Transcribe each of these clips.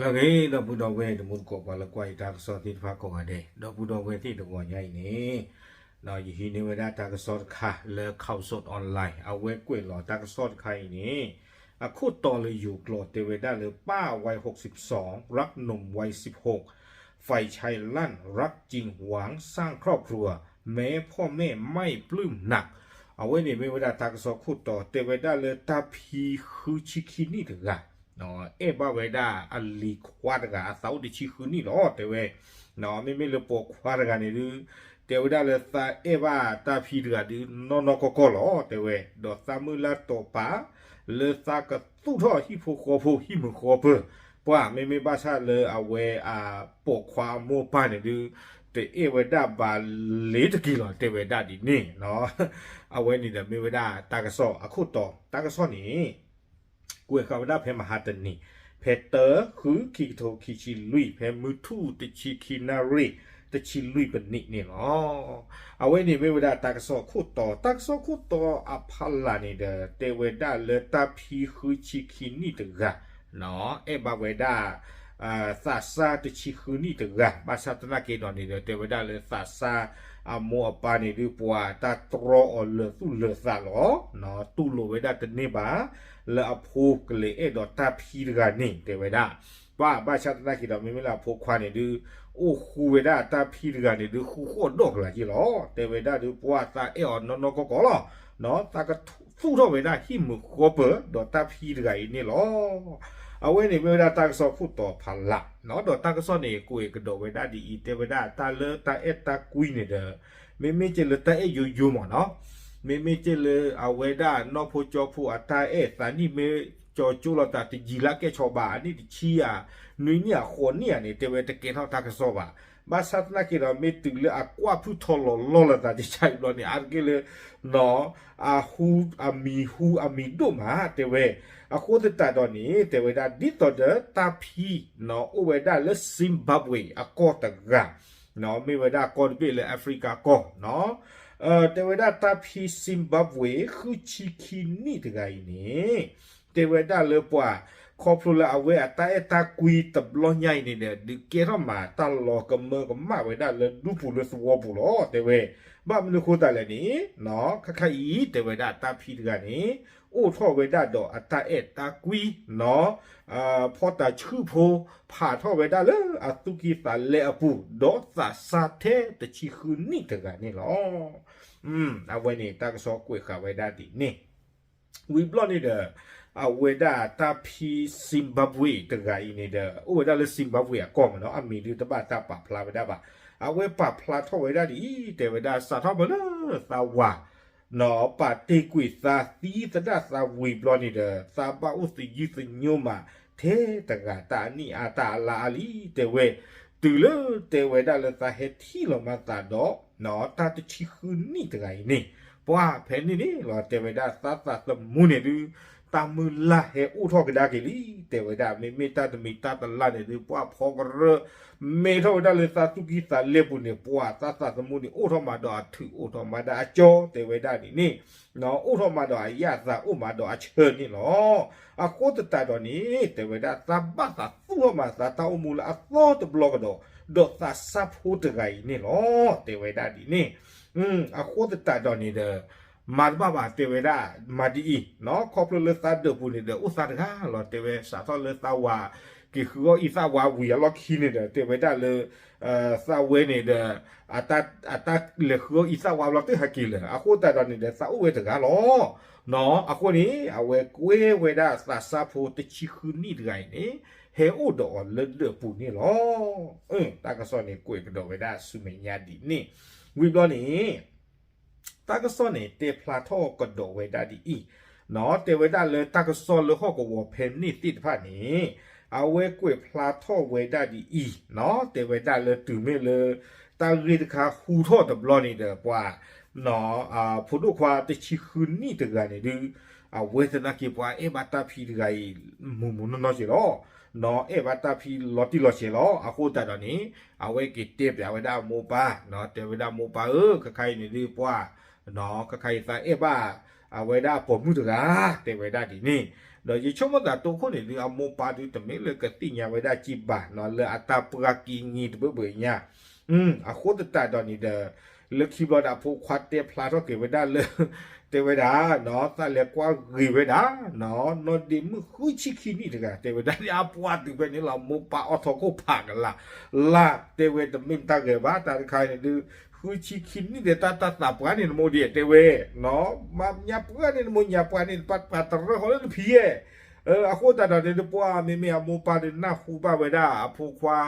လၢအဂ့ၤ ဒီပုၢ်ဒီဝဲၢ်တံၤသကိး ပှၤလၢကွၢ်ယတၢ်ကစီၣ်သ့ၣ်တဖၣ်ကိးဂၤဒဲး, ဒီပုၢ်ဒီဝဲၢ်သ့ၣ်တဂီၤညါအံၤန့ၣ်, ယဟံးန့ၢ်ဝဲဒၣ်တၢ်ကစီၣ်တခါလၢ Khaosod Online အဝဲကွဲးလီၤတၢ်ကစီၣ်တခါအံၤန့ၣ်, အခိၣ်တီလၢယိၤကျိာ်တဲဝဲဒၣ်လၢ ป้าวัยหกสิบสอง รักหนุ่มวัยสิบหก ฝ่ายชายลั่นรักจริงหวังสร้างครอบครัว แม้พ่อแม่ไม่ปลื้มหนัก အဝဲန့ၣ်မ့ၢ်ဝဲဒၣ်တၢ်ကစီၣ်ခိၣ်တီ တဲဝဲဒၣ်လၢတၢ်ဖံဃုဆံခံနံၣ်တဂၤ အဲၣ်ဘၣ်ဝဲဒၣ်အလံၤခွါတဂၤ အသးအိၣ်တဆံဃုနံၣ်လီၤ တဲဝဲ, မ့မ့ၢ်လၢပိာ်ခွါတဂၤန့ၣ်ဒုး, တဲဝဲဒၣ်လၢသးအဲၣ်ဘၣ်တၢ်ဖံတဂၤဒုး နီၢ်နီၢ်ကီၢ်ကီၢ်လီၤ တဲဝဲ, ဒီးသးမုၢ်လၢ်တီာ်ပာ် လၢသးကသူၣ်ထီၣ်ဟံၣ်ဖိဃီဖိဟံၣ်မုာ်ဃီပၢၤ, ပှၤမ့မ့ၢ်ဘၣ်ဆၣ်လၢအဝဲအပိာ်ခွါအမိၢ်ပၢ်န့ၣ်ဒုး, တအဲၣ်ဝဲဒၣ်ဘၣ်လ့ၤတက့ၤလီၤ တဲဝဲဒၣ်ဒ်န့ၣ်, အဝဲန့ၣ်ဒီးမ့ၢ်ဝဲဒၣ်တၢ်ကစီၣ်အခိၣ်တီ တၢ်ကစီၣ်န့ၣ် ကွဲးဃာ်ဝဲဒၣ်ဖဲမဟါတနံၤ, ဖဲတၢ ဃု ခံကထိခံဆံလွံၢ် ဖဲမုၢ်ထူၣ်တဆံခံနၣ်ရံၣ် တဆံလွံၢ်ပနံးန့ၣ်လီၤ. အဝဲန့ၣ်မ့ၢ်ဝဲဒၣ်တၢ်ကစီၣ်ခိၣ်တီ, တၢ်ကစီၣ်ခိၣ်တီအဖီလာ်န့ၣ်ဒီး တဲဝဲဒၣ်လၢတၢ်ဖံဃုဆံခံနံၣ်တဂၤ အဲၣ်ဘၣ်ဝဲဒၣ် သးစၢ်တဆံဃုနံၣ်တဂၤ, ဘၣ်ဆၣ်သနာ်က့ဒီးန့ၣ်ဒီး တဲဝဲဒၣ်လၢသးစၢ်အမိၢ်အပၢ်န့ၣ်ဒုး ပှၤတၢ်တြီအီၤလၢာ်သူၣ်လၢာ်သးလီၤ, တူၢ်လိာ်ဝဲဒၣ်တန့ၢ်ဘၣ် လၢအဖိကလဲၤအဲၣ်ဒိးတၢ်ဖံတဂၤန့ၣ် တဲဝဲဒၣ်, ပှၤဘၣ်ဆၣ်သနာ်က့ဒီး မ့မ့ၢ်လၢအဖိခွါန့ၣ်ဒုး အိၣ်ဃူဝဲဒၣ်တၢ်ဖံတဂၤန့ၣ်ဒုး ဃူဃီၣ်ဒီၣ်ကလာ်က့လီၤ, တဲဝဲဒၣ်ဒုး ပှၤသးအဲၣ်အီၤနီၢ်နီၢ်ကီၢ်ကီၢ်လီၤ, သးကသူၣ်ထီၣ်ဝဲဒၣ်ဟံၣ်မုာ်ဃီပၢၤ ဒီးတၢ်ဖံတဂၤအံၤန့ၣ်လီၤ. အဝဲန့ၣ်မ့ၢ်ဝဲဒၣ်တၢ်ကစီၣ်ခိၣ်တီဖီလာ်, ဒီးတၢ်ကစီၣ်န့ၣ် ကွဲးကဒီးဝဲဒၣ်ဒ်အံၤ, တဲဝဲဒၣ်တၢ်လၢတၢ်အဲၣ်တၢ်ကွံန့ၣ်ဒီး မ့မ့ၢ်က့လၢတၢ်အဲၣ်ယိယိမးနီၤ, မ့မ့ၢ်က့လၢအဝဲဒၣ်နီၢ်ဖိကၠီဖိအတၢ်အဲၣ်သးနံၣ်မ့ၢ်ကၠီကၠိလီၤတၢ်တယံာ်လၢကဲၣ်ဆိးဘၣ် အနံၣ်တဆံဧါ, နွံနံၣ်ဧါ ဃိးနံၣ်ဧါန့ၣ် တဲဝဲတကဲထီၣ်တၢ်ကစီၣ်ဘၣ်, ဘၣ်ဆၣ်သနာ်က့ဒီး မ့ၢ်တုၤလၢအကွၢ်ဖုၣ်ထီၣ်လီၤလီၢ်လီၤသးတဆံအံၤဘျီန့ၣ် အါတက့ၢ်လၢ အဟူ အမံၤဟူအမံၤဒိၣ်မး တဲဝဲ, အဃိသတးဒီးန့ၣ် တဲဝဲဒၣ်ဒ်သိးဒီးတၢ်ဖံ အိၣ်ဝဲဒၣ်လၢ Zimbabwe အကီၢ်တဂၤ မ့ၢ်ဝဲဒၣ်ကီၢ်တဘ့ၣ်လၢ Africa ကီၢ်, တဲဝဲဒၣ်တၢ်ဖံ Zimbabwe ဃုဆံခံနံၣ်တဂၤအံၤန့ၣ် တဲဝဲဒၣ်လၢပှၤ ခီဖျိလၢအဝဲအတၢ်အဲၣ်တၢ်ကွံတဘျီညါအံၤန့ၣ်ဒီး ဒုးကဲထီၣ်မးတၢ်လီၤကမၢကမၣ်ဝဲဒၣ်လၢဒူပူၤလၢသဝီပူၤလီၤ တဲဝဲ, ဘၣ်မနုၤဃိသတးလဲၣ်န့ၣ် ခါခါအံၤ တဲဝဲဒၣ်တၢ်ဖံတဂၤန့ၣ် အိၣ်ထီၣ်ဝဲဒၣ်ဒီးအတၢ်အဲၣ်တၢ်ကွံ ဖီတၤဆှုၣ်ဖိ ဖးထီၣ်ဝဲဒၣ်လၢအသူၣ်ကံၢ်သးလဲအပူၤ ဒီးသးစၢ်ထဲတဆံဃုနံၣ်တဂၤန့ၣ်လီၤ. အဝဲန့ၣ်တၢ်ကစီၣ်ကွဲးဃာ်ဝဲဒၣ်ဒ်န့ၣ်, ဝံၤဘျီန့ၣ်ဒီး အဝဲဒၣ်တၢ်ဖံ Zimbabwe တဂၤအံၤန့ၣ်ဒီး အိၣ်ဝဲဒၣ်လၢ Zimbabwe အကီၢ်မးနီၤ, အမံၤဒုးတဘၣ်တၢ်ပာ်ဖျါဝဲဒၣ်ဘၣ်, အဝဲပာ်ဖျါထီၣ်ဝဲဒၣ်ဒ်အံၤ တဲဝဲဒၣ်စးထီၣ်မးလၢသးဝၤ ပာ်တ့ၢ်ကွံာ်သးသံသဒၣ်သးဝံၤဘျီန့ၣ်ဒီး သးဘၣ်အိၣ်သယုၢ်သညိမး ထဲတဂၤတၢ်အနံၣ်အါတၢ်အလါအါလံ တဲဝဲ, တုၤလၢတဲဝဲဒၣ်လၢသးဟဲထံၣ်လီၤမၤသးဒီး တၢ်တဆံဃုနံၣ်တဂၤအံၤန့ၣ်, ပှၤဖဲန့ၣ်န့ၣ်လီၤ တဲဝဲဒၣ်သးသးသမူန့ၣ်ဒုး တၢ်မုၢ်လၢ်ဟဲအိၣ်ထီၣ်ကဒါက့ၤလံ, တဲဝဲဒၣ် မ့မ့ၢ်တၢ်တမံၤတၢ်တလါန့ၣ်ဒုး ပှၤဖီကရၢ မဲထီၣ်ဝဲဒၣ်လၢသးသူၣ်ကံၢ်သးလဲပူၤန့ၣ် ပှၤသးသးသမူန့ၣ် အိၣ်ထီၣ်မးဒီးအထုး အိၣ်ထီၣ်မးဒီးအကၠီ တဲဝဲဒၣ်ဒ်န့ၣ်, အိၣ်ထီၣ်မးဒီးအယၣ်သး အိၣ်မးဒီးအဆၢန့ၣ်လီၤ. အဃိသတးဒီးန့ၣ် တဲဝဲဒၣ်သးဘၣ်သးသူၣ်ထီၣ်မးသးတၢ်အိၣ်မူလၢအသီတဘျီကဒီး ဒီးသးစၢ်ဖိတဂၤအံၤန့ၣ်လီၤ. တဲဝဲဒၣ်ဒ်န့ၣ်, အဃိသတးဒီးန့ၣ်ဒီး မၤတဘၣ်ဘၣ် တဲဝဲဒၣ် မၤဒ်အံၤ, ခီဖျိလၢသးဒၢးပူၤန့ၣ်ဒီး အိၣ်သးတဂၤလီၤ တဲဝဲ စးထီၣ်လၢသးဝၤ က့ၤဃုအီၣ်အံသၣ်ဝါဝံၤအလီၢ်ခံန့ၣ်ဒီး တဲဝဲဒၣ်လၢ သးဝဲန့ၣ်ဒီး အတၢ်လဲၤဃုအီၣ်အံသၣ်ဝါဘျီတုၤဟဲက့ၤလၢာ် အဃိသတးဒီးန့ၣ်ဒီး သးအိၣ်ဝဲတဂၤလီၤ. အဃိန့ၣ် အဝဲကွဲဝဲဒၣ်သးစၢ်ဖိတဆံဃုနံၣ်တဂၤအံၤန့ၣ် ဟဲအိၣ်ဒီးအီၤလၢဒၢးပူၤန့ၣ်လီၤ. တၢ်ကစီၣ်န့ၣ် ကွဲးကဒီးဝဲဒၣ်ဆူမဲာ်ညါဒ်န့ၣ်, ဝံၤဘျီန့ၣ် တၢ်ကစီၣ်န့ၣ် တဲဖျါထီၣ်ကဒီးဝဲဒၣ်ဒ်အံၤ, တဲဝဲဒၣ်လၢတၢ်ကစီၣ်လၢဟီၣ်ကဝီၤဖဲန့ၣ်သ့ၣ်တဖၣ်န့ၣ် အဝဲကွဲးဖျါထီၣ်ဝဲဒၣ်ဒ်အံၤ, တဲဝဲဒၣ်လၢတုၤမ့ၢ်လၢ တၢ်ဂ့ၢ်တခါဟူထီၣ်တဘျီန့ၣ်ဒီး ပှၤ ဖိဒိၣ်ခွါတဆံဃုနံၣ်တဂၤန့ၣ်ဒုး အဝဲသနာ်က့ပှၤအဲၣ်ဘၣ်တၢ်ဖံတဂၤအံၤ မုၢ်မုၢ်နီၢ်နီၢ်က့ၤလီၤ. အဲၣ်ဘၣ်တၢ်ဖံလီၤတံၢ်လီၤဆဲးလီၤ. အဃိသတးဒီးန့ၣ် အဝဲက့ၤတဲပျးဝဲဒၣ်အမိၢ်ပၢ်, တဲဝဲဒၣ်မိၢ်ပၢ်ဧၢ, ခဲခါအံၤန့ၣ်ဒုးပှၤ ခဲခါအံၤသးအဲၣ်ဘၣ် အဝဲဒၣ်ပိာ်မုၣ်တဂၤ တဲဝဲဒၣ်ဒ်န့ၣ် ဒီးယဆိကမိၣ်သးတိခိၣ်န့ၣ်ဒုး အမိၢ်ပၢ်ဒုးတမ့ၢ်လၢကသ့ၣ်ညါဝဲဒၣ်ကံၢ်ဘၣ်နီၤ လၢအတၢ်ပှၢ်ကံၢ်ညံတဘၢဘၢညါ အဃိသတးဒီးန့ၣ်ဒီး လၢခံဘျီဒီးအဖိခွါတဲဖျါထီၣ်က့ၤဝဲဒၣ်လၢ တဲဝဲဒၣ် သးလဲၤကွၢ်ဂ့ၤဝဲဒၣ် နီၢ်ဒ့မုၣ်ဃုဆံခံနံၣ်တဂၤ တဲဝဲဒၣ်န့ၣ် အပှၤတုၤဖဲန့ၣ်လီၤ မိၢ်ပၢ်အိးထီၣ်ခိၣ်ဖးကလး လၢတဲဝဲတမ့ၢ်တၢ်ဂဲၤဘၣ် တၢ်တခါန့ၣ်ဒုး ဃုဆံခံနံၣ်ဒီးတၢ်တၢ်သးပှၢ်န့ၣ်နမိၢ်ဒံး တဲဝဲ မၤညါပှၢ်န့ၣ်နမိၢ်ညါပှၢ်န့ၣ် ပှၤတရၢဃီလၢနဖံယဲၢ် အဃိသတးဒီးန့ၣ်ဒုး ပှၤမ့မ့ၢ်အမိၢ်ပၢ်ဒုးနၢ်ဟူဘၣ်ဝဲဒၣ်အဖိခွါ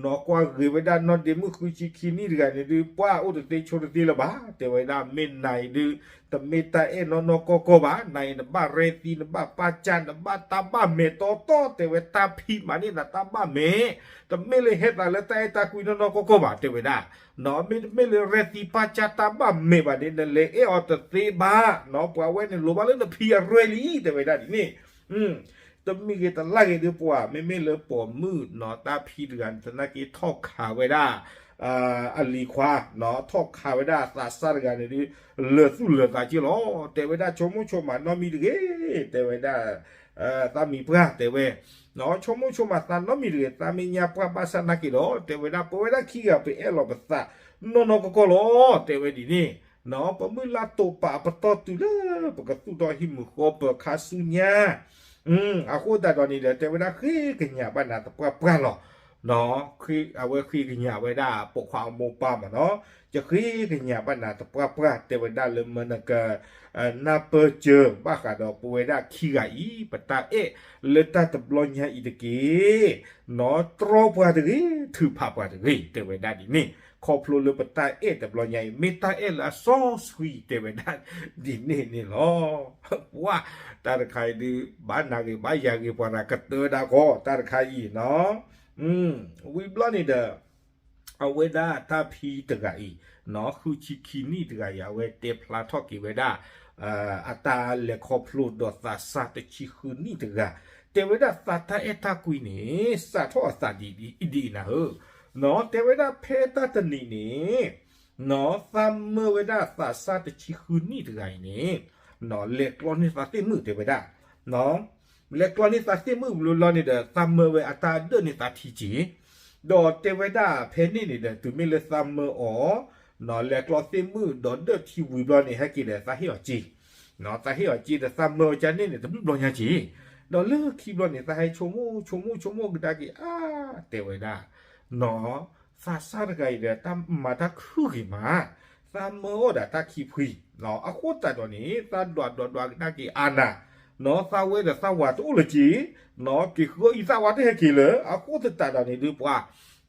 နီၢ်ကွၢ်ဂ့ၤဝဲဒၣ်နီၢ်ဒ့မုၣ်ဃုဆံခံနံၣ်တဂၤန့ၣ်ဒုး ပှၤအိၣ်တသ့ဆိးတသ့လၢၤဘၣ် တဲဝဲဒၣ် မ့ၢ်နၤအံၤဒုး တမ့ၢ်တၢ်အဲၣ်နီၢ်နီၢ်ကီၢ်ကီၢ်ဘၣ် နၤအံၤနဘၣ်ရဲၣ်သံ နဘၣ်ပၢ်ကၢ် နဘၣ်တၢ်ဘၣ်မဲာ်တီတီ တဲဝဲတၢ်ဖံးမၤန့ၢ်နၤတၢ်ဘၣ်မဲာ် တမ့ၢ်လၢဟဲသးလၢတၢ်အဲၣ်တၢ်ကွံနီၢ်နီၢ်ကီၢ်ကီၢ်ဘၣ် တဲဝဲဒၣ် မ့တမ့ၢ်လၢရဲၣ်သံပၢ်ကၢ်တၢ်ဘၣ်မဲာ်ဘၣ်န့ၣ် နလဲၤအဲၣ်အီၤတသ့ဘၣ် ပှၤဝဲန့ၣ်လိၣ်ဘၣ်လၢနဖံအရဲၣ်လံ တဲဝဲဒၣ်ဒ်န့ၣ် တမံၤဂ့ၤတလါဂ့ၤဒုးပှၤ မ့မ့ၢ်လၢပိာ်မုၣ်နီၢ်တၢ်ဖံးတဂၤန့ၣ် သနာ်က့ထီၣ်ခးဝဲဒၣ် အလံၤခွါ ထီၣ်ခးဝဲဒၣ်သးစၢ်တဂၤန့ၣ်ဒုး လၢာ်သူၣ်လၢာ်သးက့လီၤ တဲဝဲဒၣ်ဆိကမိၣ်ဆိကမးနီတမံၤတဂ့ၤ တဲဝဲဒၣ် သးမံၤပှၢ်တဲဝဲ ဆိကမိၣ်ဆိကမးသးနီတမံၤတဂ့ၤ သးမ့ၢ်ညါပှၢ်ဘၣ်ဆၣ်နာ်က့ဒီး တဲဝဲဒၣ် ပဝဲဒၣ်ခံဂၤပအဲၣ်လီၤပသးနီၢ်နီၢ်ကီၢ်ကီၢ်လီၤ တဲဝဲဒ်န့ၣ် ပမုၢ်လၢ်တိာ်ပာ်အပတီၢ်တုၤလၢပကသူၣ်ထီၣ်ဟံၣ်မုာ်ဃီပၢၤခါဆူညါ အဃိသတးဒီးန့ၣ်ဒီး တဲဝဲဒၣ်ဃ့ကညးဘၣ်နၤသပှၢ်ပှၢ်လီၤ အဝဲဃ့ကညးဝဲဒၣ်ပိာ်ခွါအမိၢ်ပၢ်မးနီၤ ယဃ့ကညးဘၣ်နၤသပှၢ်ပှၢ် တဲဝဲဒၣ်လၢမၢနက နၢ်ပၢၢ်စၢၤဘၣ်ဃးဒီးပဝဲဒၣ်ခံဂၤအံၤ ပတၢ်အဲၣ်လၢတၢ်တဘျီညါအံၤတက့ၢ် နီၢ်တြီပှၤတဂ့ၤ ထုးဖးပှၤတဂ့ၤ တဲဝဲဒၣ်ဒ်န့ၣ် ခီဖျိလၢပတၢ်အဲၣ်တဘျီညါအံၤ မ့ၢ်တၢ်အဲၣ်လၢအစီဆှံ တဲဝဲဒၣ်ဒ်န့ၣ်န့ၣ်လီၤ ပှၤ တၢ်တခါအံၤဒုး ဘၣ်နၤဂ့ၤဘၣ်ယၤဂ့ၤ ပှၤရၤကတၢၢ်ဒၣ်ကီ တၢ်တခါအံၤနီၤ ဝံၤဘျီန့ၣ်ဒီး အဝဲဒၣ်တၢ်ဖံတဂၤအံၤ နီၢ်ဃုဆံခံနံၣ်တဂၤအံၤ အဝဲတဲဖျါထီၣ်က့ၤဝဲဒၣ် အတၢ်လဲၤခီဖျိဒီးသးစၢ်တဆံဃုနံၣ်တဂၤ တဲဝဲဒၣ်သးတၢ်အဲၣ်တၢ်ကွံန့ၣ် စးထီၣ်အသးဒ်အံၤဒ်အံၤနၤဧၢ နီၢ်တဲဝဲဒၣ်ဖဲတၢ်တနံၤန့ၣ် နီၢ်သးမၢဝဲဒၣ်သးစၢ်တဆံဃုနံၣ်တဂၤအံၤန့ၣ် နီၢ်လဲၤကျီန့ၢ်သးသ့ၣ်မုၣ်တဲဝဲဒၣ် လဲၤကျီန့ၢ်သးသ့ၣ်မုၣ်ဘျီလီၤန့ၣ်ဒီး သးမၢဝဲအတၢ်ဒၢၣ်န့ၢ်သးထံက့ၤ ဒီးတဲဝဲဒၣ်ဖဲန့ၣ်န့ၣ်ဒီး တုၤမ့ၢ်လၢသးမၢအီၤ နီၢ်လဲၤကျီသ့ၣ်မုၣ်ဒီးဒၢၣ်ထံဝံၤဘျီန့ၣ် ဟဲက့ၤဒီးသးဟ့ၣ်အီၤက့ၤ နီၢ်သးဟ့ၣ်အီၤက့ၤဒီးသးမၢအီၤကန့ၣ်န့ၣ် တဘျီညါက့ၤ ဒီးလၢခံဘျီန့ၣ် သးဟဲဆိကမိၣ်ဆိကမိၣ်ဆိကမိၣ်ကဒါက့ၤအါ တဲဝဲဒၣ် နီၢ် သးစၢ်တဂၤအံၤဒီး တၢ်မၤတၢ်ခုၣ်ဂ့ၤမး သးမၢအီၤဒီးတၢ်ခံဖှံ အဃိသတးဒီးန့ၣ် သးဒွးဒွးဒွးကဒါက့ၤအါနၤ နီၢ်သးဝဲဒီးသးဝၤတအိၣ်လၢၤက့ၤ နီၢ်က့ၤဃုအီၣ်အံၤသးဝၤတဟဲက့ၤလၢၤ အဃိသတးဒီးန့ၣ်ဒုးပှၤ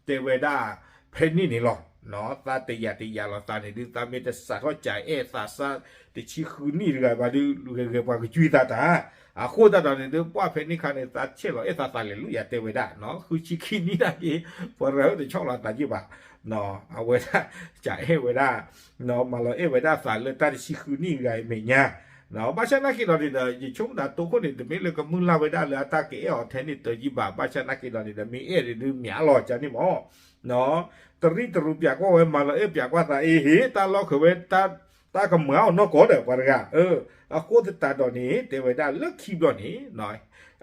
တဲဝဲဒၣ် ဖဲန့ၣ်န့ၣ်လီၤ သးတယာ်တယာ်လီၤသးန့ၣ်ဒုး သးမ့ၢ်တစးထီၣ်ကအဲၣ်သးစၢ်တဆံဃုနံၣ်တဂၤဘၣ်ဒုး ဂဲၤဂဲၤပှၤကကွံသးတၢ် အဃိသတးဒီးန့ၣ်ဒုး ပှၤဖဲန့ၣ်ခါန့ၣ် သးဆဲးလီၤအဲၣ်သးသးလဲၤလူယၤတဲဝဲဒၣ် ဃုဆံခံနံၣ်နာ်က့ ပှၤရၤဧၢတဆီၣ်လီၤသးယ့ၢ်ဘၣ် အဝဲဒၣ် ကအဲၣ်ဝဲဒၣ် မၤလီၤအဲၣ်ဝဲဒၣ်သးလၢတၢ်တဆံဃုနံၣ်တဂၤအံၤမဲာ်ညါ ဘၣ်ဆၣ်နာ်က့ဒီးန့ၣ်ဒီး ယဆိကမိၣ်သးတိခိၣ်န့ၣ် တမ့ၢ်လၢကမုၢ်လၢ်ဝဲဒၣ်လၢအတၢ်ကအဲၣ်အီၤထဲန့ၣ်တယံာ်ဘၣ် ဘၣ်ဆၣ်နာ်က့ဒီးန့ၣ်ဒီး မ့ၢ်အဲၣ်ဒုးမ့ၢ်အါလီၤကန့ၣ်မး တရံးတရူးပၠးကွၢ်ဝဲ မၤလီၤအဲၣ်ပၠးကွၢ်သးအ့ဟ့ၣ် တၢ်လီၢ်ခၢးဝဲ တၢ်ကမၤအီၤနီၢ်ကီၢ်ဒီးပှၤတဂၤ အဃိသတးဒီးန့ၣ် တဲဝဲဒၣ်လၢခံဘျီန့ၣ်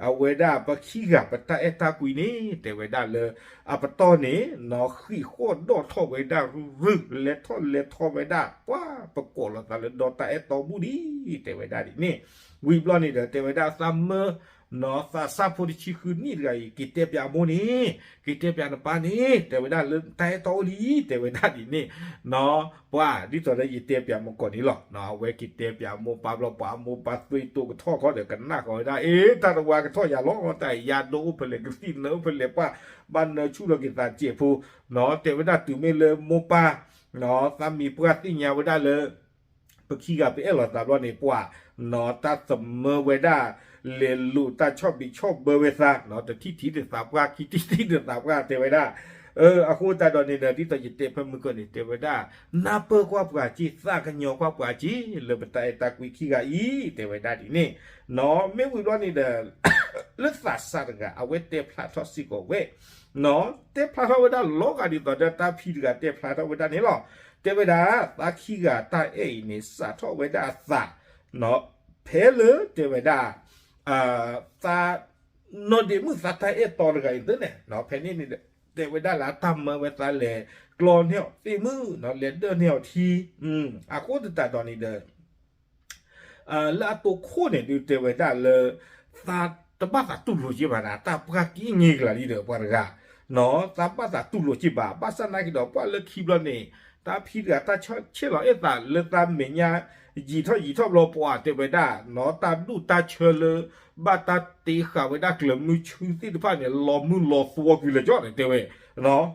အဝဲဒၣ်ပခံဂၤပတၢ်အဲၣ်တၢ်ကွံန့ၣ် တဲဝဲဒၣ်လၢ အပတီၢ်န့ၣ် နီၢ်ဃံးဃီၣ်ဒီၣ်ထီၣ်ဝဲဒၣ်ရုၢ်ရုၢ် လဲၤထီၣ်လဲၤထီဝဲဒၣ် ပှၤပကိးလီၤသးလၢဒီတၢ်အဲၣ်တီဘူၣ်ဒံး တဲဝဲဒၣ်ဒ်န့ၣ် ဝံၤဘျီန့ၣ်ဒီး တဲဝဲဒၣ်သးမၢ နီၢ်သးစၢ်ဖိတဆံဃုနံၣ်တဂၤအံၤ က့ၤတဲပၠးအမိၢ်န့ၣ် က့ၤတဲပၠးနပၢ်န့ၣ် တဲဝဲဒၣ်လၢတၢ်အဲၣ်တီအိၣ်လံ တဲဝဲဒၣ်ဒ်န့ၣ် နီၢ် ပှၤ ဒ်သိးလၢယတဲပၠးမုၢ်ကီၢ်န့ၣ်လီၤ အဝဲက့ၤတဲပၠးအမိၢ်ပၢ်ဘျီ ပှၤအမိၢ်ပၢ်သွံၣ်တိာ်ကထီၣ်ခီဒီး ကနၣ်ဃီဝဲဒၣ် အ့ တၢ်တဝါကထီၣ်ယၤလီၤ တၢ်ယါဒိၣ်အိၣ်ဖဲလဲၣ် ကသံၣ်နၢအိၣ်ဖဲလဲၣ် ပှၤဘၣ်နၢဆူၣ်လီၤက့ၤသးစဲးဖိ နီၢ် တဲဝဲဒၣ်တုၤမ့ၢ်လၢမိၢ်ပၢ် နီၢ် သးမံၤပှၢ်သ့ၣ်ညါဝဲဒၣ်လၢ ပခံဂၤပအဲၣ်လီၤသးဘျီန့ၣ် ပှၤ နီၢ် တၢ်သမၢဝဲဒၣ် လဲၤလိာ်တၢ်ဆီၣ်ဘံးဆီၣ်ဘၢဝဲသး နီၢ် တထံၣ်ထံၣ်န့ၣ်သးပှၢ် ခံထံၣ်ထံၣ်န့ၣ်သးပှၢ် တဲဝဲဒၣ် အဃိသတးဒီးန့ၣ်ဒီး ဒ်သိးယတဲဖဲမုၢ်ကီၢ်န့ၣ် တဲဝဲဒၣ် နၢ်ပၢၢ်ကွၢ်ပှၤက့ သးကညီၤကွၢ်ပှၤက့ လၢပတၢ်အဲၣ်တၢ်ကွံခံဂၤအံၤ တဲဝဲဒၣ်ဒ်န့ၣ် နီၢ် မ့ၢ်ဝံၤဘျီန့ၣ်ဒီး လၢသးစၢ်တဂၤ အဝဲတဲဖျါထီၣ်စ့ၢ်ကီးဝဲ နီၢ် တဲဖျါထီၣ်ဝဲဒၣ်လီၤဂာ်ဒ်သိးဒီးတၢ်ဖံးတဂၤတဲဖျါထီၣ်ဝဲဒၣ်န့ၣ်လီၤ. တဲဝဲဒၣ် သးခံဂၤတၢ်အဲၣ်အံၤန့ၣ် စးထီၣ်ဝဲဒၣ်အသး နီၢ် ဖဲလၢတဲဝဲဒၣ် သးနီၢ်ဒ့မုၣ်သးတၢ်အဲၣ်တီတဂၤအံၤသ့ၣ်န့ၣ် ဖဲန့ၣ်န့ၣ် တဲဝဲဒၣ်လၢအတၢ်မၢဝဲသးလဲၤကျီန့ၢ်အီၤသ့ၣ်မုၣ်နီၤ လဲၤဒၢၣ်န့ၢ်အီၤထံ အဃိသတးဒီးန့ၣ်ဒီး လၢအတိခိၣ်န့ၣ်ဒုးတဲဝဲဒၣ်လၢ သးတဘၣ်သးတူၢ်လိာ်က့ၤဘၣ်နၤ တၢ်ပှၢ်ကံၣ်န့ၢ်ကလၤလံဒီးပှၤတဂၤ နီၤ သးဘၣ်သးတူၢ်လိာ်က့ၤဘၣ် ဘၣ်ဆၣ်နာ်က့ၤဒီးပှၤလၢခံဘျီန့ၣ် တၢ်ဖံတဂၤတၢ်ဆဲးလီၤအဲၣ်သးလၢသးမဲာ်ညါ ယံာ်ထီၣ်ယံာ်ထီၣ်ဘျီပှၤတဲဝဲဒၣ် နီၤ တၢ်ဒူၣ်တၢ်ဆၢလၢ ဘၣ်တၢ်တ့ဃာ်ဝဲဒၣ်ကျၢၤမုဆူသ့ၣ်တဖၣ်န့ၣ် လီၤမုၢ်လီၤသွီကွံာ်လၢာ်ကၠီန့ၣ် တဲဝဲ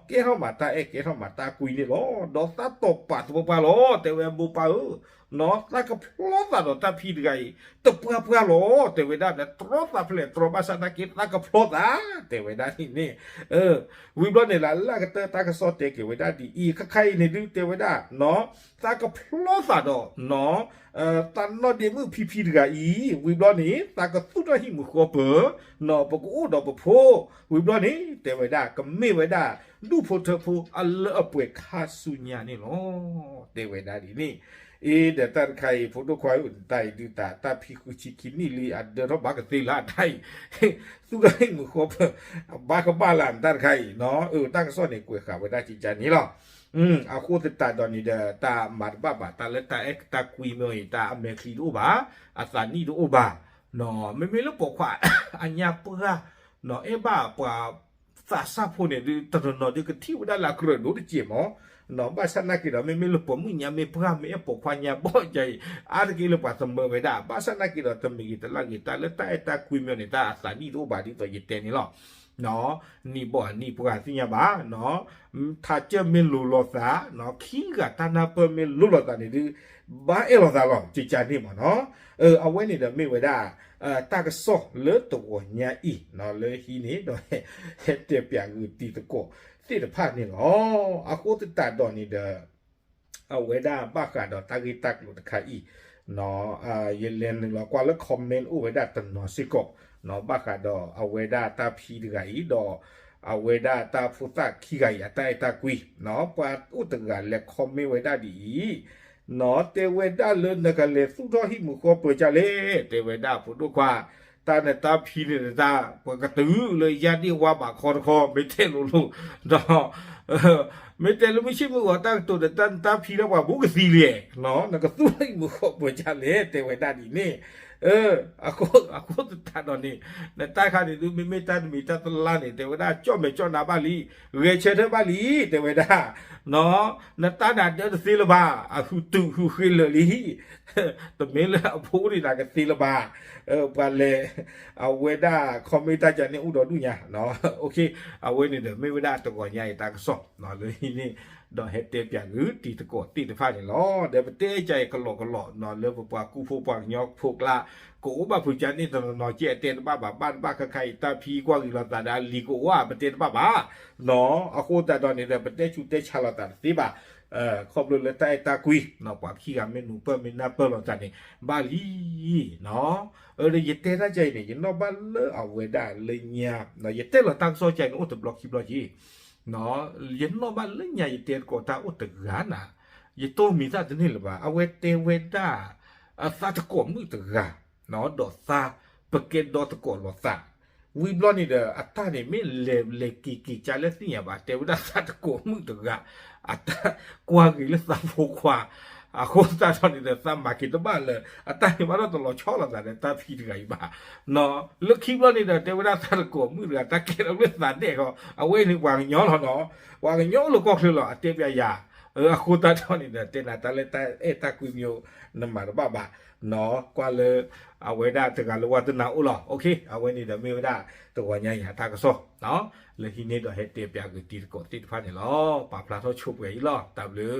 ကဲထီၣ်မးတၢ်အဲၣ်ကဲထီၣ်မးတၢ်ကွံန့ၣ်လီၤ ဒီးသးတီၢ်ပာ်သပှၢ်ပှၢ်လီၤ တဲဝဲအမိၢ်ပၢ်ဧၢ နီၤ သးကဖျီသးဒီးတၢ်ဖံတဂၤအံၤ တပှၢ်ပှၢ်လီၤ တဲဝဲဒၣ်ဒီး တြီသးဖျဲးတြီဘၣ်ဆၣ်သနာ်က့ သးကဖျီသး တဲဝဲဒၣ်န့ၣ်န့ၣ် ဝံၤဘျီန့ၣ်လၢအလၢကတၢၢ်တၢ်ကစီၣ်တဲက့ၤဝဲဒၣ်ဒ်အံၤ ခါခါအံၤန့ၣ်ဒုးတဲဝဲဒၣ် နီၤ သးကဖျီသးဒီး နီၤ သးနီၢ်ဒ့မုၣ်ဖံဖံတဂၤအံၤ ဝံၤဘျီန့ၣ် သးကသူၣ်ထီၣ်ဟံၣ်မုာ်ဃီပၢၤ နီၤ ပကအိၣ်ဒီးပဖိ ဝံၤဘျီန့ၣ် တဲဝဲဒၣ် ကမ့ၢ်ဝဲဒၣ် ဒူၣ်ဖိထၢဖိအလၢအပှဲၤခါဆူညါန့ၣ်လီၤ တဲဝဲဒၣ်ဒ်န့ၣ် အ့ ဒီးတၢ်တခါအံၤ ဖိဒိၣ်ခွါဧၢ တၢ်အံၤဒုးတၢ် တၢ်ဖံဃုဆံခံနံၣ်လံ အဒၢထီၣ်ဘၣ်ကသ့လၢအတၢ်အံၤ သူၣ်ထီၣ်ဟံၣ်မုာ်ဃီပၢၤ အဘၣ်ကဘၣ်လၢနတၢ်တခါအံၤ နီၤ အၢ တၢ်ကစီၣ်န့ၣ်ကွဲးဃာ်ဝဲဒၣ်ကကါန့ၣ်လီၤ အဃိသတးဒီးန့ၣ်ဒီး တၢ်မၤတဘၣ်ဘၣ် တၢ်လၢတၢ်အဲၣ်တၢ်ကွံမ့ၢ်အံၤ တၢ်အမဲာ်ချံတအိၣ်ဘၣ် အသးနံၣ်တအိၣ်ဘၣ် မ့မ့ၢ်လၢပိာ်ခွါ အညါပှၢ် အဲၣ်ဘၣ်ပှၤသးစၢ်ဖိန့ၣ်ဒုး တနီၤနီၤဒုးကထံၣ်ဝဲဒၣ်လၢအကြၢးဒိၣ်တစဲးမး ဘၣ်ဆၣ်နာ်က့ၤဒီး မ့မ့ၢ်လၢပိာ်မုၣ်ညါမ့ၢ်ပှၢ်မ့ၢ်အဲၣ်ပိာ်ခွါညါဘီၣ်ကါအံၤ အါတက့ၢ်လၢပှၤသမၢဝဲဒၣ် ဘၣ်ဆၣ်နာ်က့ၤဒီး တမ့ၢ်ဂ့ၤတလၢ်ဂ့ၤ တၢ်လၢတၢ်အဲၣ်တၢ်ကွံမ့ၢ်န့ၣ် တၢ်အသးနံၣ်တအိၣ်ဘၣ်ဒ်သိးယတဲန့ၣ်လီၤ နံၣ်ဘီၣ်အနံၣ်ပှၢ်သ့ၣ်ညါဘၣ် ထးကၢၢ်မ့ၢ်လိၤလိာ်သး ခံဂၤတၢ်နၢ်ပၢၢ်မ့ၢ်လိၤလိာ်သးန့ၣ်ဒုး ဘၣ်အဲၣ်လိာ်သးလီၤ ကကါန့ၣ်မးနီၤ အဝဲန့ၣ်ဒီးမ့ၢ်ဝဲဒၣ် တၢ်ကစီၣ်လၢတဂီၤညါအံၤ လၢဟံးန့ၣ်ဒီး ဟဲတဲပၠးဂုာ်တံၤသကိးသ့ၣ်တဖၣ်န့ၣ်လီၤ အဃိသတးဒီးန့ၣ်ဒီး အဝဲဒၣ်ဘၣ်ဃးဒီးတၢ်ဂ့ၢ်တၢ်ကျိၤတခါအံၤ ယလဲၤနုာ်လီၤကွၢ်လၢ comment အိၣ်ဝဲဒၣ်တနီၤစ့ၢ်ကီး ဘၣ်ဃးဒီးအဝဲဒၣ်တၢ်ဖံတဂၤအံၤဒီး အဝဲဒၣ်တၢ်ဖိသၣ်ခံဂၤအံၤ အတၢ်အဲၣ်တၢ်ကွံ ပှၤအိၣ်တဂၤလဲၤ comment ဝဲဒၣ်ဒ်အံၤ နီၤ တဲဝဲဒၣ်လၢနကလဲၤသူၣ်ထီၣ်ဟံၣ်မုာ်ဃီပၢၤကၢ်လဲၣ် တဲဝဲဒၣ်ဖိဒိၣ်ခွါ တၢ်နတၢ်ဖံန့ၣ်နတၢ် ပှၤကတုၤလၢယါဒ့ၣ်ဝါဘးခီတခီ မ့ၢ်တဲလိၤလိၤ ဒီး မ့ၢ်တဲလၢမုၢ်ဆ့ၣ်မုၢ်ဂီၤတၢ်ကတိၤဒီး တၢ်နတၢ်ဖံဒီးပှၤဘူးကသံလံ နကသူၣ်ထီၣ်ဟံၣ်မုာ်ဃီပၢၤကၢ်လဲၣ် တဲဝဲဒၣ်ဒ်န့ၣ် အဃိသတးဒီးန့ၣ် နတၢ်ခါန့ၣ်ဒုး မ့မ့ၢ်တၢ်တမံၤတၢ်တလါန့ၣ် တဲဝဲဒၣ်ကၠီၣ်မဲာ်ကၠီၣ်နါဘၣ်လံ ဂဲၤဆၢထၢၣ်ဘၣ်လံ တဲဝဲဒၣ် နတၢ်န့ၣ်ဒၢတသ့လၢၤဘၣ် အဟုတုာ်ဟုဃ့လၢာ်လံ တမ့ၢ်လၢအဖိန့ၣ်နကသ့လၢၤဘၣ် ပှၤလဲၤ အဝဲဒၣ် comment တၢ်ကၢ်န့ၣ်အိၣ်ဒီးဒူၣ်ညါ အဝဲန့ၣ်ဒီးမ့ၢ်ဝဲဒၣ်တဂီၤညါအံၤတၢ်ကစီၣ်လၢဟံးန့ၣ် ဒီးဟဲတဲပၠးဂုာ်တံၤသကိးသ့ၣ်တဖၣ်န့ၣ်လီၤ. ဒီးပတဲကၢ်အံၤကလီကလီ လၢပပှၤကူဖိပှၤကညီဖိကျါ ကအိၣ်ဘၣ်ဖုးကၢ်န့ၣ်တနီၤနီၤကဲအတဲတဘၣ်ဘၣ် ဘၣ်တဘၣ်ခါခါအံၤ တၢ်ဖံကွၢ်ဂ့ၤလိာ်သးဒီးအလံၤကအိၣ်ဧါ ပတဲတဘၣ်ဘၣ် အဃိသတးဒီးန့ၣ်ဒီး ပတဲဆူးတဲဆါလိာ်သးတသ့ဘၣ် ခီဖျိလၢတၢ်အဲၣ်တၢ်ကွံ ပှၤခံဂၤမ့ၢ်နုာ်ပၢၢ်မ့ၢ်နၢ်ပၢၢ်လိာ်သးန့ၣ် ဘၣ်လံ ဒီးယတဲတၢ်ကၢ်အံၤန့ၣ် ယနီၣ်ဘၣ်လၢအဝဲဒၣ်လၢညါ ယတဲလီၤတၢ်ကစီၣ်ကၢ်အံၤန့ၣ် အိၣ်တဘျီခံဘျီက့ၤ ယနီၣ်ဘၣ်လၢညါယတဲသကိးတၢ်အိၣ်တဂၤနၤ ယတိၢ်မံၤသၣ်တန့ၢ်လၢၤဘၣ် အဝဲတဲဝဲဒၣ် အသးတကိးမုၣ်တဂၤ ဒီးသးပကဲဒီသကိးလိာ်သး ဝံၤဘျီန့ၣ်ဒီး အတၢ်န့ၣ်မ့ၢ်လဲၤလဲၤက့ၤက့ၤ ကၢ်လၢသ့ၣ်ညါဘၣ် တဲဝဲဒၣ်သးတကိးမုၣ်တဂၤ အတၢ်ကွၢ်ဂ့ၤလၢသးဖိခွါ အဃိသတးဒီးန့ၣ်ဒီး သးမၤက့ၤတဘၣ်လၢ အတၢ်န့ၣ်ဘၣ်ဒီးတလီၤဆီလိာ်သးဒီးတၢ်ဖံတဂၤအံၤဘၣ် လၢခံဘျီန့ၣ်ဒီး တဲဝဲဒၣ်သးတကိးမုၣ်တဂၤ တၢ်ကဲထီၣ်လၢသးဒဲးဃီ အဝဲန့ၣ်ပှၤကညီလီၤနီၤ ပှၤကညီအိၣ်လၢကီၢ်ချၢလီၤ အတဲပျးယၤ အဃိသတးဒီးန့ၣ်ဒီး တဲနၤတၢ်လၢတၢ်အဲၣ်တၢ်ကွံမ့ၢ်အိၣ် နမၤတဘၣ်ဘၣ် ကွၢ်လၢ အဝဲဒၣ်တဂၤလၢဝဲတနၤအိၣ်လီၤ အဝဲန့ၣ်ဒီးမ့ၢ်ဝဲဒၣ်တဂီၤညါအံၤအတၢ်ကစီၣ် လၢဟံးန့ၢ်ဒီးဟဲတဲပၠးက့ၤတံၤသကိးသ့ၣ်တဖၣ်န့ၣ်လီၤ ပာ်ဖျါထီၣ်ဆိပှဲၤအံၤလီၤ တၢ်ဘျုး